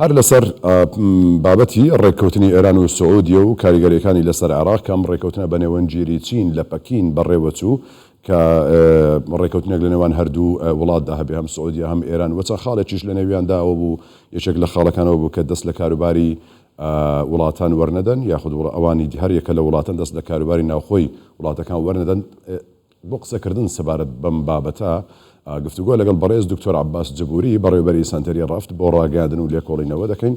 هەر لەسەر بابەتی ڕێککەوتنی ئێران و سعودیە و کاریگەرییەکانی لەسەر عێراق کە ئەم ڕێککەوتنە بە نێوەندگیری چین لە پەکین بەڕێوەچوو کە ڕێککەوتنێک لە نێوان هەردوو وڵاتدا هەبێ هەم سعودیە هەم ئێران و چەند خاڵێکیش لە نێویاندا ئەوە بوو یەکێک لە خاڵەکان ئەوە بوو کە دەست لە کاروباری وڵاتان وەرنەدەن یاخود ئەوانی هەر یەکە لە وڵاتان دەست لە کاروباری ناوخۆی وڵاتەکان وەرنەدەن. بۆ قسەکردن سەبارەت بەم بابەتە گفتوگۆ لەگەڵ بەڕێز دکتۆر عەباس جبوری بەڕێوەبەری سەنتەری ڕەفت بۆ ڕاگەیاندن و لێکۆڵینەوە دەکەین.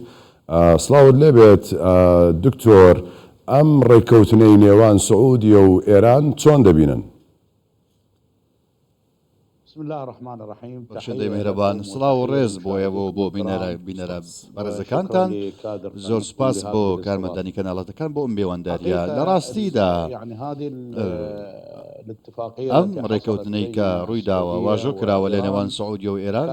سڵاوت لێبێت دکتۆر، ئەم ڕێککەوتنەی نێوان سعودیە و ئێران چۆن دەبینن؟ بەخشندەی میهرەبان، سڵاو و ڕێز بۆ ئێوە و بۆ بینەرە بەڕێزەکانتان، زۆر سوپاس بۆ کارمەندانی کەناڵەتەکان بۆ ئەم مێواندارییە، لە ڕاستیدا ئەم ڕێکەوتنەی کە ڕوویداوە واژۆ کراوە لە نێوان سعودیە و ئێران،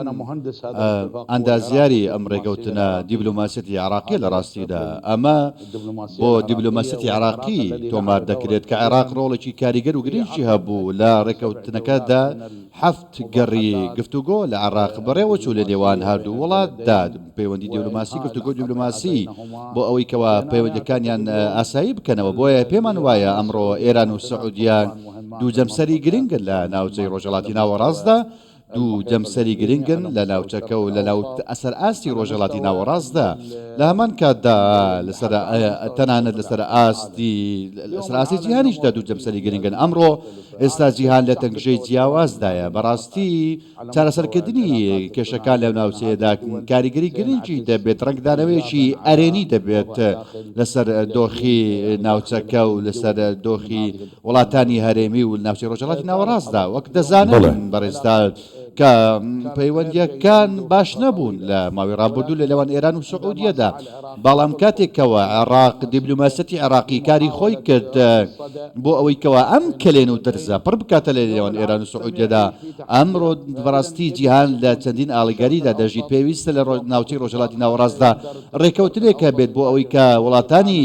ئەندازیاری ئەم ڕێکەوتنە دیبلۆماسیەتی عێراقیە لە ڕاستیدا ئەمە بۆ دیبلۆماسیەتی عێراقی تۆمار دەکرێت کە عێراق ڕۆڵێکی کاریگەر و گرنگی هەبوو لە ڕێکەوتنەکەدا حەفت گەڕی گفتوگۆ لە عێراق بەڕێوەچوو لە نێوان هەردوو وڵاتدا پەیوەندی دیبلۆماسی گفتوگۆی دیبلۆماسی بۆ ئەوەی کەوا پەیوەندیەکانیان ئاسایی بکەنەوە بۆیە پێمان وایە ئەمڕۆ ئێران و سعودیە دوو جەمسەری گرنگن لە ناوچەی ڕۆژهەڵاتی ناوەڕاستدا دوو جەمسەری گرنگن لە ناوچەکە و لە ناو ئەسەر ئاستی ڕۆژهەڵاتی ناوەڕاستدا لە هەمان کاتدا لەسەر تەنانەت لەسەر ئاستی لەسەر ئاستی جیهانیشدا دوو جەمسەری گرنگن ئەمڕۆ ئێستا جیهان لە تەنگژەی جیاوازدایە بەڕاستی چارەسەرکردنی کێشەکان لەو ناوچەیەدا کاریگەری گرنگی دەبێت ڕەنگدانەوەیەکی ئەرێنی دەبێت لەسەر دۆخی ناوچەکە و لەسەر دۆخی وڵاتانی هەرێمی و ناوچەی ڕۆژهەڵاتی ناوەڕاستدا وەک دەزانن بەڕێزتا کە پەیوەندییەکان باش نەبوون لە ماوەی ڕابردوو لە نێوان ئێران و سعودیەدا بەڵام کاتێکەوە عێراق دیبلۆماسیەتی عێراقی کاری خۆی کرد بۆ ئەوەی کەوا ئەم کەلێن و درزە پڕ بکاتە لە نێوان ئێران و سعودیەدا ئەمڕۆ بەڕاستی جیهان لە چەندین ئاڵیگاریدا دەژیت پێویستە لە ناوچەی ڕۆژهەڵاتی ناوەڕاستدا ڕێکەوتنێک هەبێت بۆ ئەوەی کە وڵاتانی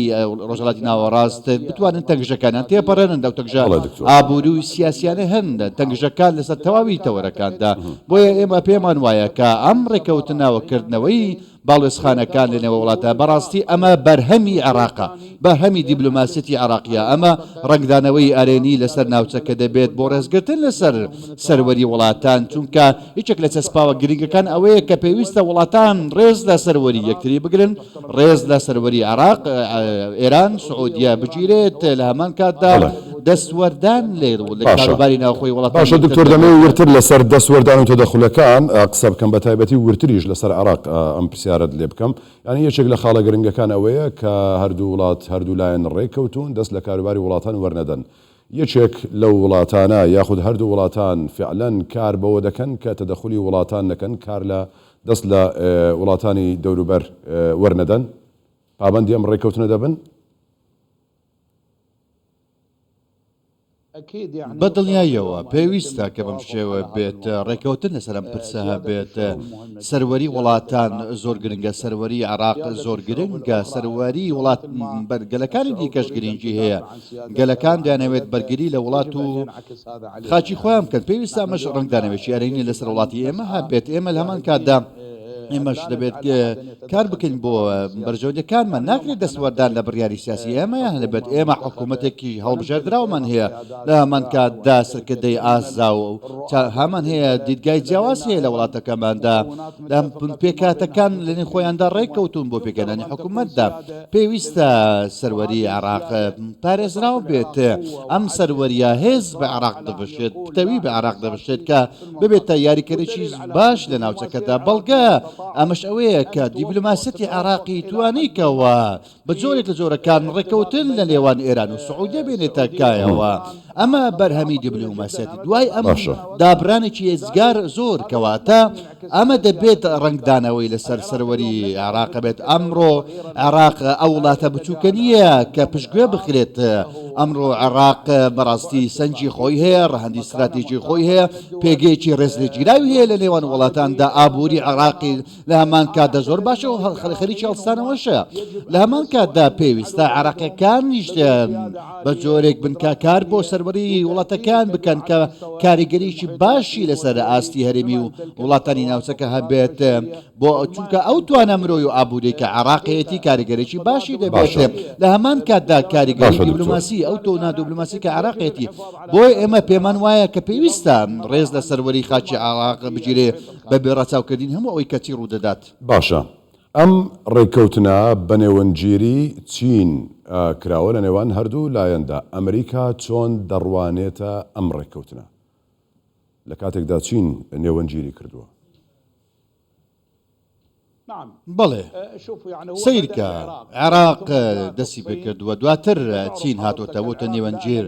ڕۆژهەڵاتی ناوەڕاست بتوانن تەنگژەکانیان تێپەڕێنن لەو تەنگژە ئابووری و سیاسیانە هەن تەنگژەکان لەسەر تەواوی تەوەرەکاندا بۆیە ئێمە پێمان وایە کە ئەم ڕێکەوتنەوە کردنەوەی باڵوێزخانەکان لە نێوە وڵاتە بەڕاستی ئەمە بەرهەمی عێراقە بەرهەمی دیبلۆماسیەتی عێراقیە ئەمە ڕەنگدانەوەی ئەرێنی لەسەر ناوچەکە دەبێت بۆ ڕێزگرتن لەسەر سەروەری وڵاتان، چونکە یەکێک لە چەسپاوە گرنگەکان ئەوەیە کە پێویستە وڵاتان ڕێز لە سەروەری یەکتری بگرن، ڕێز لە سەروەری عێراق، ئێران، سعودیە بگیرێت، لە هەمان کاتدا دەستوەردان لە کاروباری ناوخۆی وڵاتانی باشە تر دکتۆر دەمەوێت دەمەوێت وردتر لەسەر دەستوەردان و تەدەخولەکان قسە بکەم بەتایبەتی وردتریش لەسەر عێراق ئەم پرسیارەت لێ بکەم یانی یەکێک لە خاڵە گرنگەکان ئەوەیە کە هەردوو وڵات هەردوو لایەن ڕێککەوتوون دەست لە کاروباری وڵاتان وەرنەدەن یەکێک لەو وڵاتانە یاخود هەردوو وڵاتان فعلەن کار بەوە دەکەن کە تەدەخولی وڵاتان نەکەن کار لە دەست لە وڵاتانی دەوروبەر وەرنەدەن پابەندی ئەم ڕێککەوتنە دەبن؟ بە دڵنیاییەوە پێویستە کە بەم شێوە بێت، ڕێککەوتن لەسەر ئەم پرسە هەبێت. سەروەری وڵاتان زۆر گرنگە، سەروەری عێراق زۆر گرنگە، سەروەری وڵات گەلەکانی دیکەش گرنگی هەیە. گەلەکان دەیانەوێت بەرگری لە وڵات و خاکی خۆیان بکەن، پێویستە ئەمەش ڕەنگدانەوەیەکی ئەرێنی لەسەر وڵاتی ئێمە هەبێت. ئێمە لە هەمان کاتدا ئێمەش دەبێت کار بکەین بۆ بەرژەوەندیەکانمان، ناکرێت دەستوەردان لە بڕیاری سیاسی ئێمەیان هەبێت، ئێمە حکوومەتێکی هەڵبژێردراومان هەیە، لە هەمان کاتدا سەرکردەی ئازا و هەمان هەیە، دیدگای جیاواز هەیە لە وڵاتەکەماندا، پێکهاتەکان لەنێو خۆیاندا ڕێککەوتوون بۆ پێکهێنانی حکوومەتدا، پێویستە سەروەری عێراق پارێزراو بێت، ئەم سەروەرییە هێز بە عێراق دەبەخشێت، پتەوی بە عێراق دەبەخشێت کە ببێتە یاریکەرێکی باش لە ناوچەکەدا، بەڵگە ئەمەش ئەوەیە کە دیبلۆماسیەتی عێراقی توانی کەوا بە جۆرێک لە جۆرەکان ڕێککەوتن لە نێوان ئێران و سعودیە بێنێتە کایەوە، ئەمە بەرهەمی دیبلۆماسیەتی دوای ئەم دابرانێکی ئێجگار زۆر، کەواتە ئەمە دەبێت ڕەنگدانەوەی لەسەر سەروەری عێراق هەبێت، ئەمڕۆ عێراق ئەو وڵاتە بچووکە نییە کە پشتگوێ بخرێت، ئەمڕۆ عێراق بەڕاستی سەنگی خۆی هەیە، ڕەهەندی ستراتیژی خۆی هەیە، پێگەیەکی ڕێزلێگیراوی هەیە لە نێوان وڵاتاندا، ئابووری عێراقی لە هەمان کاتدا زۆر باشە و خەریکی هەڵسانەوەشە، لە هەمان کاتدا پێویستە عێراقیەکانیش بە جۆرێک بن کە کار بۆ سەروەری وڵاتەکەیان بکەن کە کاریگەریی باشی لەسەر ئاستی هەرێمی و وڵاتانی ناوچەکە هەبێت. بۆ چونکە ئەو توانا مرۆی و ئابووریەی کە عێراق هەیەتی کاریگەریی باشی دەبێت باشە. لە هەمان کاتدا کاریگەری باشە دکتۆر. دیبلۆماسی ئەو تۆنا دیبلۆماسی کە عێراق هەیەتی بۆیە ئێمە پێمان وایە کە پێویستە ڕێز لە سەروەری خاکی عێراق بگیرێ بە بێ ڕەچاوکردنی هەموو ئەوەی کە چی ڕوودەدات. باشە ئەم ڕێککەوتنە بە نێوەندگیری چین کراوە لە نێوان هەردوو لایەندا، ئەمریکا چۆن دەڕوانێتە ئەم ڕێککەوتنە لە کاتێکدا چین نێوەندگیری کردووە؟ بەڵێ، سەیرکە، عێراق دەستی پێکردووە، دواتر چین هاتۆتە بۆتە نێوەندگیر،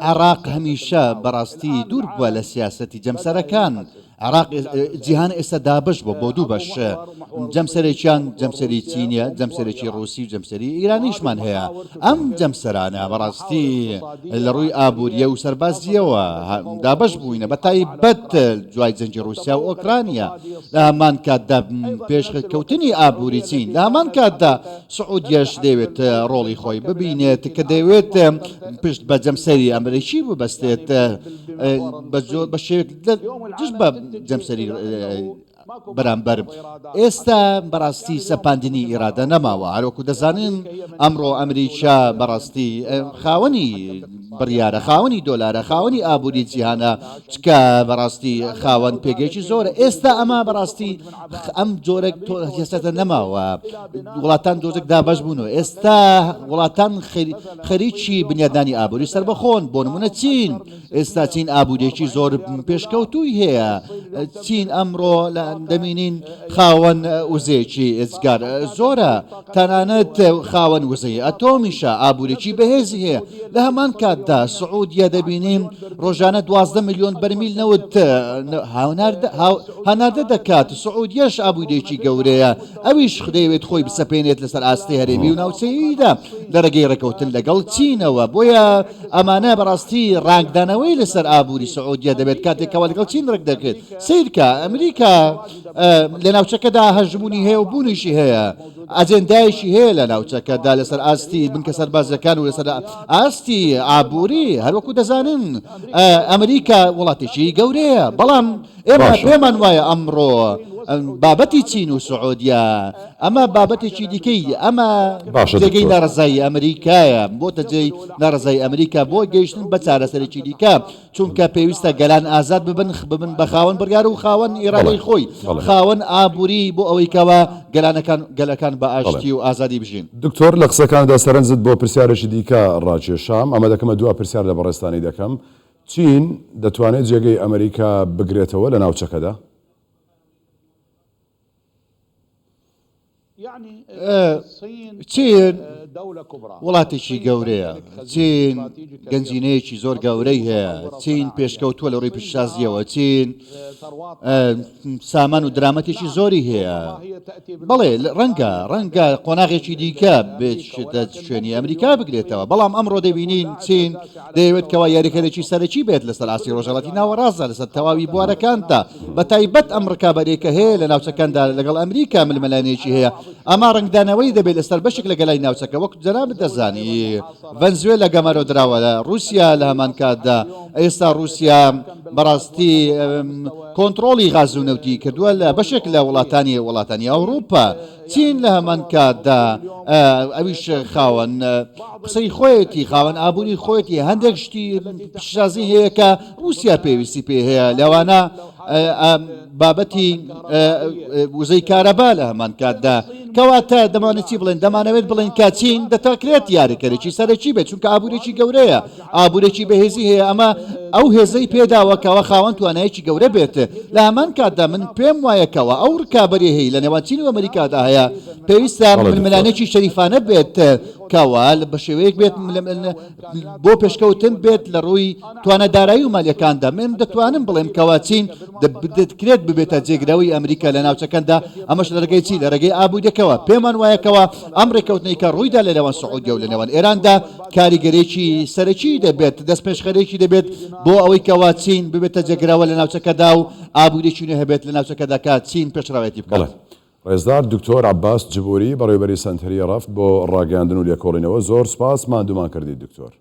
عێراق هەمیشە بەڕاستی دوور بووە لە سیاسەتی جەمسەرەکان، عێراق جیهان ئێستا دابەش بووە بۆ دوو بەش، جەمسەرێکیان جەمسەری چینیە، جەمسەرێکی ڕووسی و جەمسەری ئیرانیشمان هەیە، ئەم جەمسەرانە بەڕاستی لە ڕووی ئابووریە و سەربازییەوە دابەش بووینە، بە تایبەت دوای جەنگی ڕووسیا و ئۆکرانیا، لە هەمان کاتدا پێشکەوتنی ئابووری چین، لە هەمان کاتدا سعودیەش دەیەوێت ڕۆڵی خۆی ببینێت کە دەیەوێت پشت بە جەمسەری ئەمریکی ببەستێت بە شێوەیەک دژ بە جەمسەری بەرامبەر ئێستا بەڕاستی سەپاندنی ئیرادە نەماوە هەروەکو دەزانن ئەمڕۆ ئەمریکا بەڕاستی خاوەنی بڕیارە خاوەنی دۆلارە خاوەنی ئابووری جیهانە چکە بەڕاستی خاوەن پێگەیەکی زۆرە ئێستا ئەمە بەڕاستی ئەم جۆرە سیاسەتە نەماوە وڵاتان دۆزێک دابەش بوون و ئێستا وڵاتان خەریکی بنیادانی ئابووری سەربەخۆن بۆ نمونە چین ئێستا چین ئابووریەکی زۆر پێشکەوتووی هەیە چین ئەمڕۆ لە دەمینین خاوەن وزەیەکی ئێجگار زۆرە تەنانەت خاوەن وزەی ئەتۆمیشە ئابوورێکی بەهێزی هەیە لە هەمان کاتدا سعودیە دەبینین ڕۆژانە 12 میلیۆن بەرمیل نەوت هەناردە دەکات سعودیەش ئابوورێکی گەورەیە ئەویش دەیەوێت خۆی بسەپێنێت لەسەر ئاستی هەرێمی و ناوچەییدا لە ڕێگەی ڕێکەوتن لەگەڵ چینەوە بۆیە ئەمانە بەڕاستی ڕانگدانەوەی لەسەر ئابووری سعودیە دەبێت کاتێکەوە لەگەڵ چین ڕێک دەکرێت سیرکە ئەمریکا لە ناوچەکەدا هەژمونی هەیە و بوونیشی هەیە ئەجێندایشی هەیە لە ناوچەکەدا لەسەر ئاستی بنکە سەربازەکان و لەسەر ئاستی ئابووری هەروەکو دەزانن ئەمریکا وڵاتێکی گەورەیە بەڵام ئێمە پێمان وایە ئەمڕۆ بابەتی چین و سعودیە ئەمە بابەتێکی دیکەی ئەمە جێگەی ناڕەزایی ئەمریکایە بۆتە جێی ناڕەزایی ئەمریکا بۆ گەیشتن بە چارەسەرێکی دیکە چونکە پێویستە گەلان ئازاد ببن ببن بە خاوەن بڕیار و خاوەن ئیرادەی خۆی خاوەن ئابووری بۆ ئەوەی کەوا گەلانەکان گەلەکان بە ئاشتی و ئازادی بژین. دکتۆر لە قسەکانتدا سەرنجت بۆ پرسیارێکی دیکە ڕاکێشام، ئەمە دەکەمە دوا پرسیار لە بەڕێزتانی دەکەم، چین دەتوانێت جێگەی ئەمریکا بگرێتەوە لە ناوچەکەدا؟ چین وڵاتێکی گەورەیە، چین گەنجینەیەکی زۆر گەورەی هەیە، چین پێشکەوتووە لە ڕووی پیشەسازییەوە، چین سامان و درامەتێکی زۆری هەیە. بەڵێ ڕەنگە ڕەنگە قۆناغێکی دیکە بێت شوێنی ئەمریکا بگرێتەوە، بەڵام ئەمڕۆ دەبینین چین دەیەوێت کەوا یاریکەرێکی سەرەکی بێت لەسەر ئاستی ڕۆژهەڵاتی ناوەڕاستدا لەسەر تەواوی بوارەکاندا بە تایبەت ئەم ڕکابەرەی کە هەیە لە ناوچەکاندا لەگەڵ ئەمریکا ململانێیەکی هەیە ئەمە ڕەنگدانەوەی دەبێت لەسەر بەشێک لە گەلانی ناوچەکە وەک جەنابت دەزانی ڤەنزوێلا گەمارۆ دراوە لە ڕووسیا لە هەمان کاتدا ئێستا ڕووسیا بەڕاستی کۆنتڕۆڵی غاز و نەوتی کردووە لە بەشێک لە وڵاتانی وڵاتانی ئەوروپا چین لە هەمان کاتدا ئەویش خاوەن قسەی خۆیەتی خاوەن ئابووری خۆیەتی هەندێک شتی پیشەسازی هەیە کە رووسیا پێویستی پێ هەیە لەوانە بابەتی وزەی کارەبا لە هەمان کاتدا کەواتە دەمانێت چی بڵێن دەمانەوێت بڵێن کە چین دەتاکرێت یاریکەرێکی سەرەکی بێت چونکە ئابوورێکی گەورەیە ئابوورێکی بەهێزی هەیە ئەمە ئەو هێزەی پێداوە کەوا خاوەن توانایەکی گەورە بێت لە هەمان کاتدا من پێم وایە کەوا ئەو ڕکابەری هەی لە نێوان چین و ئەمریکادا هەیە پێویستە ململانێکی شەریفانە بێت کەوا بە شێوەیەک بێت بۆ پێشکەوتن بێت لە ڕووی توانا دارایی و مالیەکاندا من دەتوانم بڵێم کەوا چین دەکرێت ببێتە جێگرەوەی ئەمریکا لە ناوچەکەندا ئەمەش لە ڕێگەی چی لە ڕێگەی ئابووریەکەوە پێمان وایە کەوا ئەم ڕێککەوتنەی کە ڕوویدا لە نێوان سعودیە و لە نێوان ئێراندا کاریگەرێکی سەرەکی دەبێت، دەستپێشخەرێکی دەبێت بۆ ئەوەی کەوا چین ببێتە جێگرەوە لە ناوچەکەدا و ئابووریی نوێ هەبێت لە ناوچەکەدا کە چین پێشڕەوایەتی بکات. بەڵێ. ڕێزدار دکتۆر عەباس جبوری، بەڕێوەبەری سەنتەری ڕەفت بۆ ڕاگەیاندن و لێکۆڵینەوە، زۆر سوپاس، ماندوومان کردیت دکتۆر.